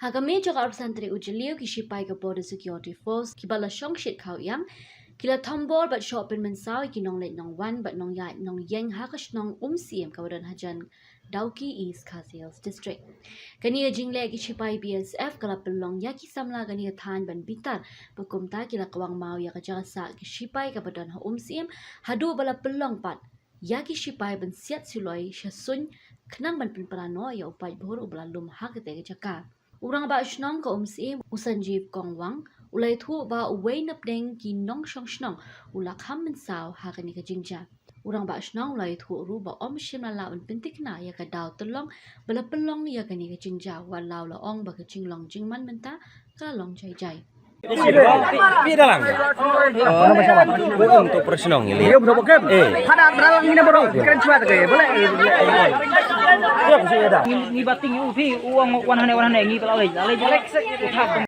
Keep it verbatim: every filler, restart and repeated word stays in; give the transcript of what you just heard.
Ha ka miet jong ka arphew san tarik u Jylliew, ki shipai ka Border Security Force kiba la shong shit khaw ïang ki la thombor bad shoh pynmynsaw ïa ki nongleit nongwan bad nongïaid nongïeng ha ka shnong Umsyiem kaba don hajan Dawki, East Khasi Hills District. Kane ka jingleh ki shipai B S F ka la pynlong ïa ki samla kane ka thaiñ ban bitar, bad kumta ki la kwah maw ïa ka jaka sah ki shipai kaba don ha Umsyiem, haduh ba la pynlong pat ïa ki shipai ban siat suloi sha suiñ khnang ban pynpra noh ïa u paidbah uba la lum ha kata ka jaka. U rangbah shnong ka Umsyiem, u Sanjeev Kongwang, u la ïathuh ba uwei napdeng ki nongshong shnong u la kham mynsaw ha kane ka jingjia. U rangbah shnong u la ïathuh ruh ba ym shym la lah ban pynthikna ïa ka daw tyllong ba la pynlong ïa kane ka jingjia, wat la u la ong ba ka jinglong jingman mynta ka la long jai jai. Pi, pi dalang. Ko untuk persnong ini. Iya, betul, betul. Eh. Pada dalang ini baru keren cuat ke. Boleh. Iya, bisa ya dah. Ngi, ngi bating u phi, u ong wan hane, wan hane, ngi pala lei, lei, lei.